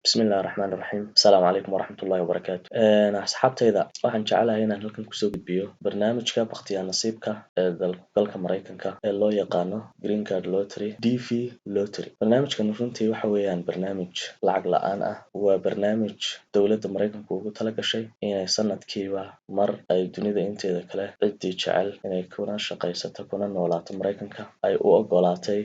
Bismillahi Raxmaani Raxiim. Asalaamu calaykum waraxmatullahi wabarakaatu. Asxaabtayda, waxaan jeclahay inaan halkan kusoo gudbiyo barnaamijka bakhtiyaa nasiibka ee dalka Maraykanka ee loo yaqaano Green Card Lottery, DV Lottery. Barnaamijkan runtii waxa weeyaan barnaamij lacag la-aan ah. Waa barnaamij dowladda Maraykanku ugu tala gashay inay sanadkiiba mar ay dunida inteeda kale ciddii jecel inay kuna shaqaysato kuna noolaato Maraykanka ay u ogolaatay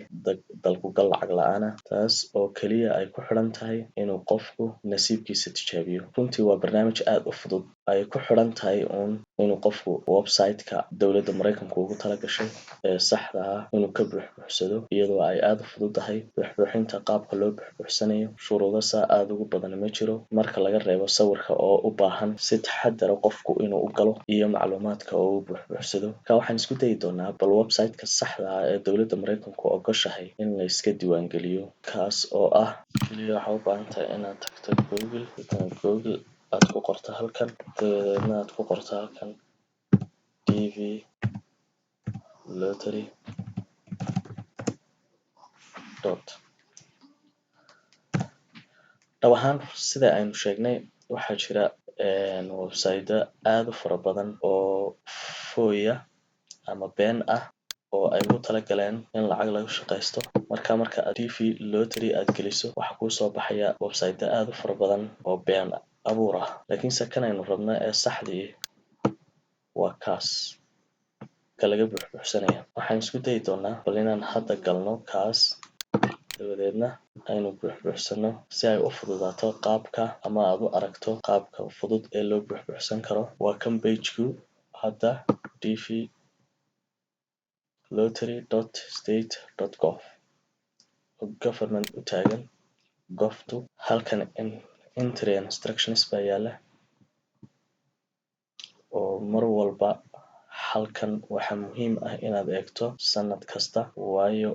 dalkugal lacag la-aan ah, taas oo keliya ay ku xidhan tahay inuu qofku nasiibkiisa tijaabiyo. Runtii waa barnaamij aada u fudud, ay ku xidhan tahay uun inuu qofku website-ka dowladda Maraykanku ugu tala gashay ee saxda ah inuu ka buuxbuuxsado, iyadoo ay aada u fududahay buuxbuuxinta. Qaabka loo buuxbuuxsanayo, shuruudo saa aada ugu badan ma jiro, marka laga reebo sawirka oo u baahan si taxadara qofku inuu u galo iyo macluumaadka oo uu buuxbuuxsado. Marka waxaan isku dayi doonaa bal website-ka saxda ah ee dowladda Maraykanku ogoshahay in la iska diiwaangeliyo, kaas oo ah keliya waxaa u baahan tahay inaad tagto Google, Google aad ku qorto halkan, dabadeedna aad ku qorto halkan dv lottery dot. Dhab ahaan, sida aynu sheegnay, waxaa jira website aada u fara badan oo fake ama been ah oo ay ugu talagaleen in lacag lagu shaqaysto. Marka aad DV Lottery aad geliso, waxaa kuusoo baxaya website aada u fara badan oo been abuur ah, laakiinse kan aynu rabno ee saxdii waa kaas ka laga buuxbuuxsanaya. Waxaan isku dayi doonaa bal inaan hadda galno kaas, dabadeedna aynu buuxbuuxsano si ay u fududaato qaabka ama aad u aragto qaabka fudud ee loo buuxbuuxsan karo. Waa kan page-ku hadda, dvlottery.state.gov oo government u taagan govtu. Halkan entry instructions baa yaala, oo mar walba halkan waxaa muhiim ah inaad eegto sanad kasta, waayo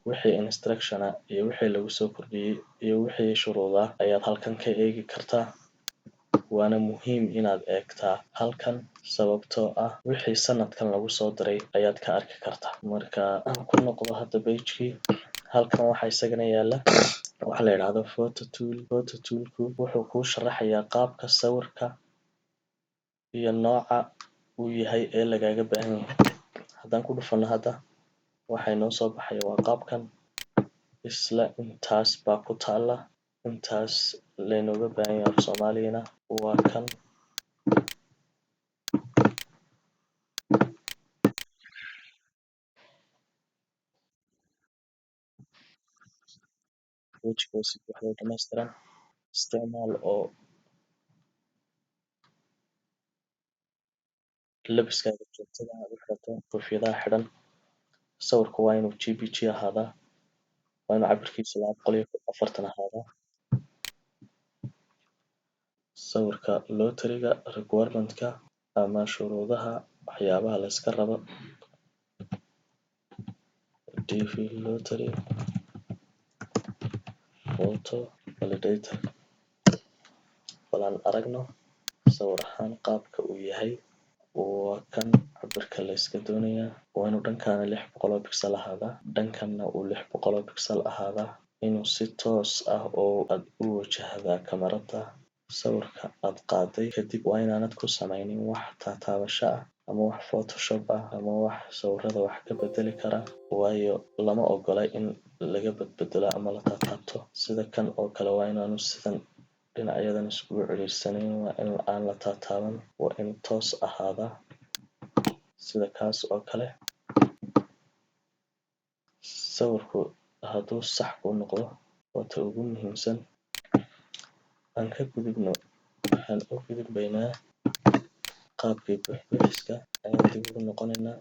wixii instruction ah iyo wixii lagu soo kordhiyey iyo wixii shuruuda ayaad halkan ka eegi kartaa. Waana muhiim inaad eegtaa halkan, sababtoo ah wixii sanadkan lagu soo diray ayaad ka arki kartaa. Marka aan ku noqdo hadda page-kii, halkan waxaa isagana yaala waxa la yidhaahdo photo tool. Photo toolku wuxuu kuu sharaxayaa qaabka sawirka iyo nooca uu yahay ee lagaaga baahan yahay. Haddaan ku dhufano hadda, waxay noo soo baxaya waa qaabkan. Isla intaas baa ku taala, intaas laynooga baahan yahay. Af Soomaaligana waa kan. Wejiga oo si buuxda u dhammaystiran isticmaal oo labiskaaga joogtada aad u xirato, koofiyadaha xidhan. Sawirku waa inuu JPG ahaadaa, waa inuu cabirkiisu 240 ahaadaa. Sawirka lotteryga requirementka ama shuruudaha, waxyaabaha la iska rabo. DV Lottery photo validator. Bal aan aragno sawir ahaan qaabka uu yahay. Waa kan cabirka la iska doonayaa: waa inuu dhankaana 600 oo pixel ahaadaa, dhankanna uu 600 oo pixel ahaadaa, inuu si toos ah oo aad u wajahdaa kamarada sawirka aad qaaday. Kadib waa inaanad ku sameynin wax taataabasho ah ama wax Photoshop ah ama wax sawirada wax ka bedeli kara, waayo lama ogola in laga badbedelo ama la taataabto. Sida kan oo kale, waa inaanu sidan dhinacyadan iskugu ciriirsanayn, waa in aan la taataaban, waa in toos ahaadaa sida kaas oo kale. Sawirku hadduu sax kuu noqdo, waa ta ugu muhiimsan. Aan ka gudubno, waxaan u gudbaynaa qaabkii buuxbuuxiska ayaan dib ugu noqonaynaa.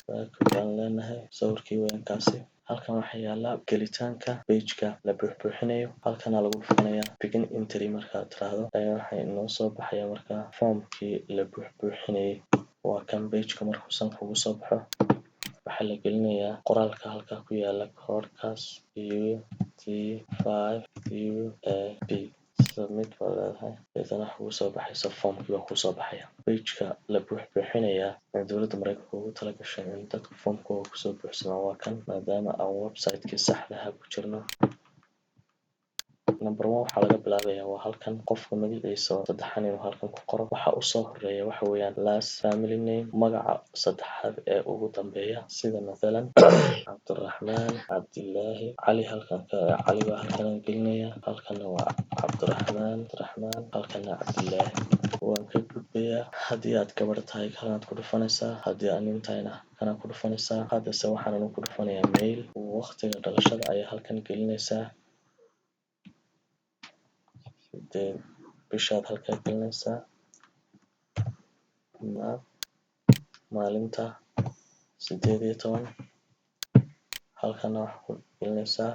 Back baan leenahay. Sawirkii weeyaan kaasi. Halkan waxaa yaala gelitaanka page-ka la buuxbuuxinayo. Halkana lagu dhufanayaa begin entry. Markaad tiraahdo ayaa waxaa inoo soo baxaya markaa foomkii la buuxbuuxinayay. Waa kan page-ka. Markuu san kugu soo baxo, waxaa la gelinayaa qoraalka halkaa ku yaala, koodhkaas UT5 UAB. Submit baad leedahay, deetana waxa kugu soo baxaysa foomkii baa kusoo baxaya. Page-ka la buuxbuuxinayaa ee dowladda Maraykanka ugu tala gashay in dadku foomkooda kusoo buuxsamaan waa kan, maadaama aan website-kii saxda ahaa ku jirno. Number one waxaa laga bilaabaya waa halkan, qofka magaciisa oo saddexan inuu halkan ku qoro. Waxa usoo horeeya waxa weeyaan last family name, magaca saddexaad ee ugu dambeeya, sida mathalan Cabdiraxmaan Cabdilaahi Cali. Halkan Cali baa halkan gelinaya, halkana waa Cabdiraxmaan, Cabdiraxmaan, halkana Cabdilaahi. Waan ka gudbayaa. Haddii aad gabar tahay, kanaad ku dhufanaysaa. Haddii aad nin tahayna, kanaad ku dhufanaysaa. Haddase waxaan ku dhufanayaa male. Waqtiga dhalashada ayaa halkan gelinaysaa, 8 bishaad halkaa gelinaysaa, maalinta 18. Halkana waxaa ku gelinaysaa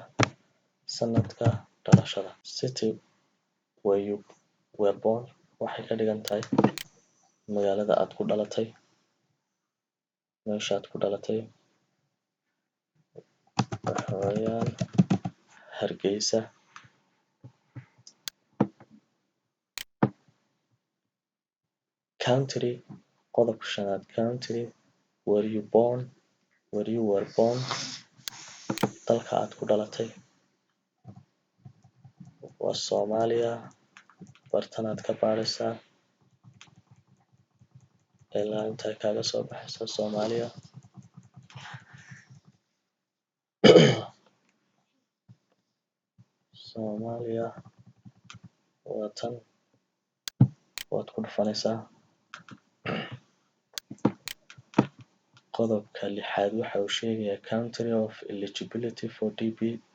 sanadka dhalashada. City where you were born waxay ka dhigan tahay magaalada aad ku dhalatay, meeshaad ku dhalatay. Waxa weeyaan Hargeysa. Country, qodobka shanaad, country where you born, where you were born, dalka aad ku dhalatay waa Soomaaliya. Bartanaad ka baadhaysaa ilaa intay kaaga soo baxayso Soomaaliya. Soomaaliya waa tan, waad ku dhufanaysaa. Qodobka lixaad waxa uu sheegayaa country of eligibility for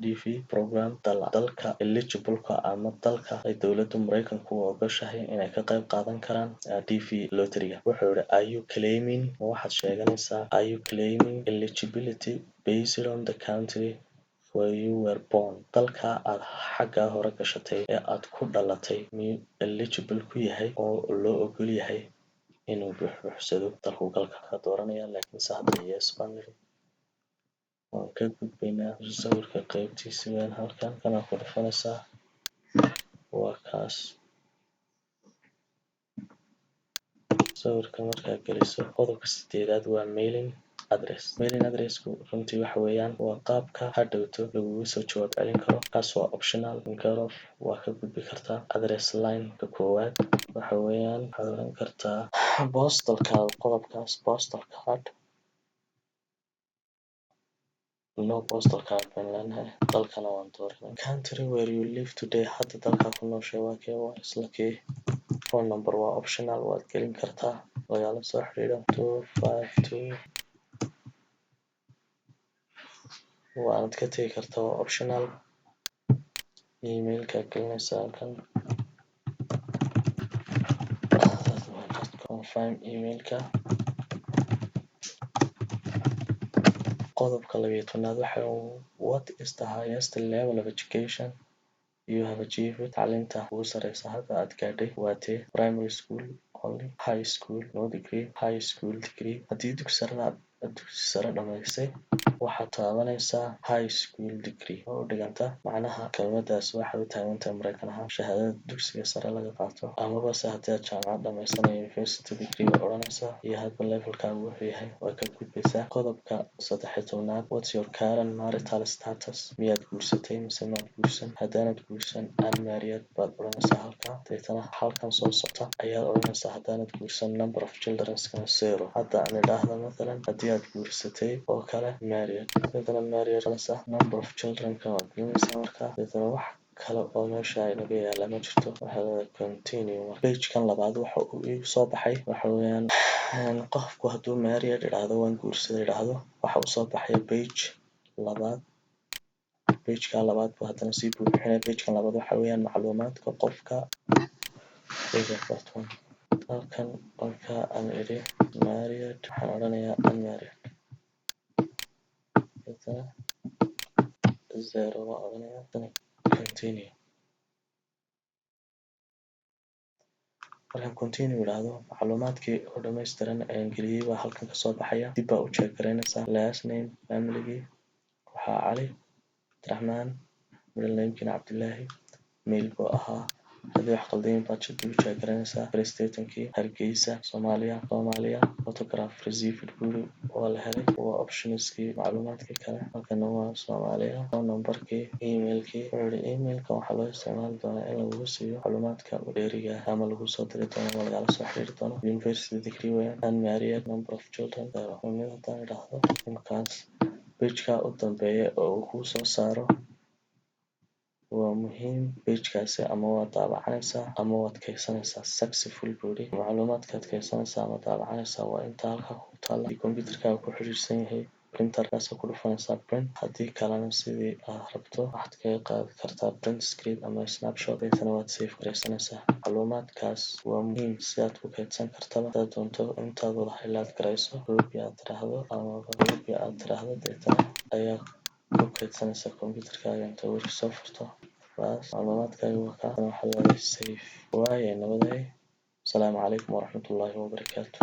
DV program, dalka eligible-ka ama dalka ay dowladda Mareykanku u ogoshahay inay ka qayb qaadan karaan DV lottery-ga. Wuxuu yihi, "Are you claiming," ma waxaad sheeganaysaa, "are you claiming eligibility based on the country where you were born?" Dalka aad xaggaa hore gashatay ee aad ku dhalatay miyuu eligible ku yahay oo loo ogol yahay inuu buuxbuuxsado dalku galka ka dooranaya? Laakiinse hadda yes baan nidhi, waan ka gudbaynaa. Sawirka qaybtiisa weyn halkan kana ku dhufanaysaa, waa kaas. Sawirka markaa geliso, qodobka sideedaad waa mailing address. Mailing addressku runtii waxa weeyaan waa qaabka hadhowto lagugu soo jawaab celin karo. Kaas waa optional, care of, waa ka gudbi kartaa. Address line-ka koowaad waxa weeyaan waxaad oran kartaa postalka, qodobkaas postal card, no postal card baan leenahay. Dalkana waan dooranay. Country where you live today, hadda dalkaa ku nooshahay waa kee? Waa isla kee. Phone number waa optional, waad gelin kartaa lagala soo xiriiro, 252, waanad ka tegi kartaa, waa optional. Emailka gelinaysaa halkan, confirm emailka. Qodobka 12aad waxa, what is the highest level of education you have achieved? Tacliinta ugu sareysa hadda aad gaadhay waa tee? Primary school only, high school no degree, high school degree. Haddii dugsi sarena aad dugsi sare dhamaysay, waxaad taabanaysaa high school degree oo u dhiganta. Macnaha kelmadaas waxay u taagantahay Mareykan ahaan shahaadada dugsiga sare laga qaato, amaba se haddii aad jaamacad dhamaysanayo, university degree baad odhanaysaa, iyo hadba levelkaagu wuxuu yahay. Waa ka gudbaysaa. Qodobka 13aad, what's your current marital status? Miyaad guursatay mise maad guursan? Haddaanad guursan, unmarried baad odhanaysaa halkaa. Deetana halkan soo socota ayaad odhanaysaa haddaanad guursan, number of childrenskana zero. Hadda aan idhaahda mathalan haddii aad guursatay oo kale, married, deetana married odhanaysaa, number of childrenka waad gelinaysaa markaa. Deetana wax kale oo meesha inaga yaala ma jirto, waxaa leedahay continue. Pagekan labaad waxa uu iigu soo baxay waxa weeyaan qofku hadduu married idhaahdo, waan guursaday idhaahdo, waxa usoo baxaya page labaad. Pageka labaad buu haddana sii buuxinaya. Pagekan labaad waxa weeyaan macluumaadka qofka. Halkan marka aan idhi married, waxaan odhanayaa unmarried, deetana zero baan odhanayaa, deetana continue. Markaan continue idhaahdo, macluumaadkii oo dhammaystiran ayaan geliyey baa halkan kasoo baxaya. Dib baa u check garaynaysaa. Last name familigii waxaa Cali Cabdiraxmaan, middle namekiina Cabdilaahi, male buu ahaa. Haddii wax qaldayin baad dib u check garanaysaa. Prestationkii Hargeysa, Soomaaliya, Soomaaliya. Photograph received buri, waa la helay. Waa optionskii, macluumaadkii kale. Halkana waa Soomaaliya, phone numberkii, emailkii. Wuxuu yihi emailka waxaa loo isticmaali doonaa in lagugu siiyo macluumaadka dheeriga ah ama lagu soo diri doono ama lagala soo xiriiri doono. University degree weeyaan, unmarried, number of children zero. Mid haddaan idhaahdo markaas pageka u dambeeya oo uu kuu soo saaro waa muhiim. Pagekaasi ama waad daabacanaysaa ama waad kaydsanaysaa. Successful buu yidhi. Macluumaadkaad kaydsanaysaa ama daabacanaysaa waa inta halkaa ku taala. Haddii computerkaaga ku xiriirsan yahay printerkaas ku dhufanaysaa print. Haddii kalena sidii aad rabto waxaad kaga qaadi kartaa print screen ama snapshot, deetana waad save garaysanaysaa. Macluumaadkaas waa muhiim si aad ku kaydsan kartaba. Hadaad doonto intaad wada highlight garayso, copy aad tiraahdo ama copy aad tiraahdo, deetana ayaa ku kaydsanaysaa computerkaaga inta word soo furto. Bas, macluumaadkaaga waa kaa. Waxaad leedahay save. Waaye nabaday. Asalaamu calaykum waraxmatullaahi wabarakaatu.